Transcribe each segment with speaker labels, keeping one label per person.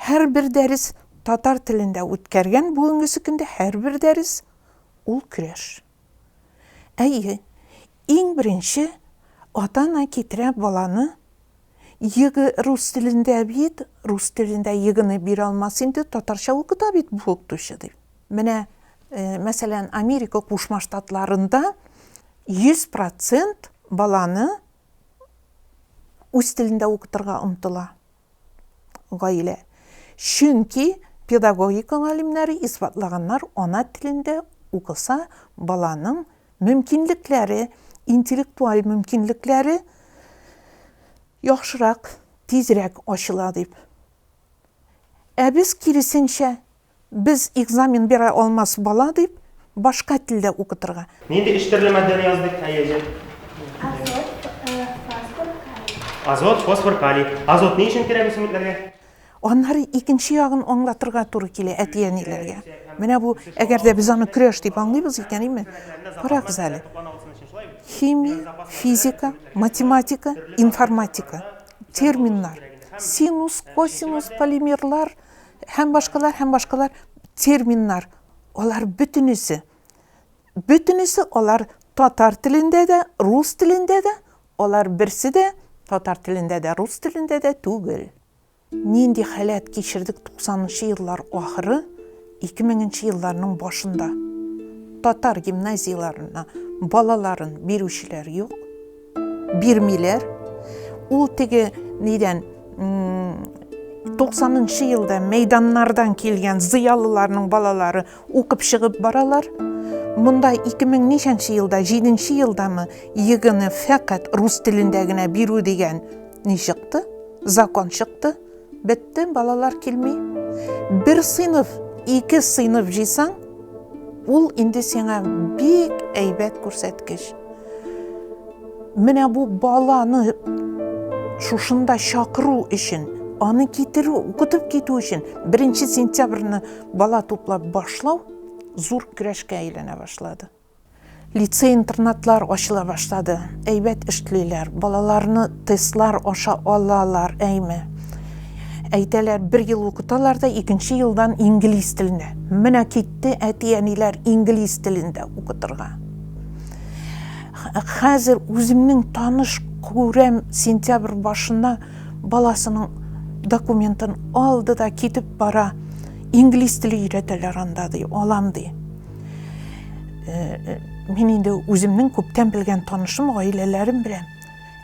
Speaker 1: Һәрбер дәрес татар телендә үткәргән бүгенгесе көндә һәрбер дәрес ул көрәш. Әйе, иң беренче ата-ана китерә баланы ЕГЭ рус телендә бит, рус телендә ЕГЭны бирә алмас инде, татарча укыта бит бу укытучы дип. Менә, мәсәлән, Америка Кушма Штатларында 100 процент баланы үз телендә укытырга омтыла гаилә. Чөнки педагогика галимнәре исбатлаганнар, ана телендә укыса, баланың мөмкинлекләре, интеллектуаль мөмкинлекләре яхшырак, тизрәк ачыла дип. Ә без киресенчә, без экзамен бирә алмас бала дип, башка телдә укытырга.
Speaker 2: Нинди өч төрле матдәне яздык, Әйәҗә?
Speaker 3: Азот, фосфор, калий.
Speaker 2: Азот, фосфор, калий. Азот ни өчен кирәк үсемлекләргә?
Speaker 1: Аннары икенче ягын аңлатырга туры килә әти-әниләргә. Менә бу, әгәр дә без аны көрәш дип аңлыйбыз икән, име? Карагыз әле. Химия, физика, математика, информатика. Терминнар. Синус, косинус, полимерлар һәм башкалар, һәм башкалар терминнар. Алар бөтенесе, бөтенесе алар татар телендә дә, рус телендә дә, алар берсе дә татар телендә дә, рус телендә дә түгел. Нинди халәт кичердек 90 нчы еллар ахыры, 2000 нче елларның башында. Татар гимназияләренә балаларын бирүчеләр юк, бирмиләр. Ул теге нидән 90 нчы елда мәйданнардан килгән зыялыларның балалары укып чыгып баралар. Монда 2000 ничәнче елда, 7 нче елдамы ЕГЭны фәкать рус телендә генә бирү дигән Ни чыкты? Закон чыкты. Бетте, балалар килми. Бер сыйныф, ике сыйныф җыйсаң, ул инде сиңа бик әйбәт күрсәткеч. Менә бу баланы шушында чакыру өчен, аны китерү, укытып китү өчен 1 сентябрьне бала туплап башлау зур көрәшкә әйләнә башлады. Лицей-интернатлар ачыла башлады. Әйбәт эшлиләр. Балаларны тестлар аша алалар, әйме. Әйтәләр, бер ел укыталар да, икенче елдан инглиз телендә. Менә китте әти-әниләр инглиз телендә укытырга. Хәзер үземнең таныш күрәм, сентябрь башына баласының документын алды да китеп бара. Инглиз теле өйрәтәләр анда, ди, алам, ди. Мин инде үземнең күптән белгән танышым, гаиләләрем белән.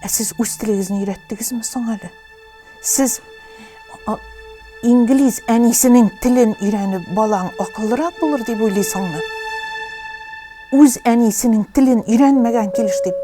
Speaker 1: Ә сез үз телегезне өйрәттегезме соң әле? Сез инглиз әнисенең телен өйрәнеп, балаң акыллырак булыр дип уйлыйсыңмы? Үз әнисенең телен өйрәнмәгән килеш дип.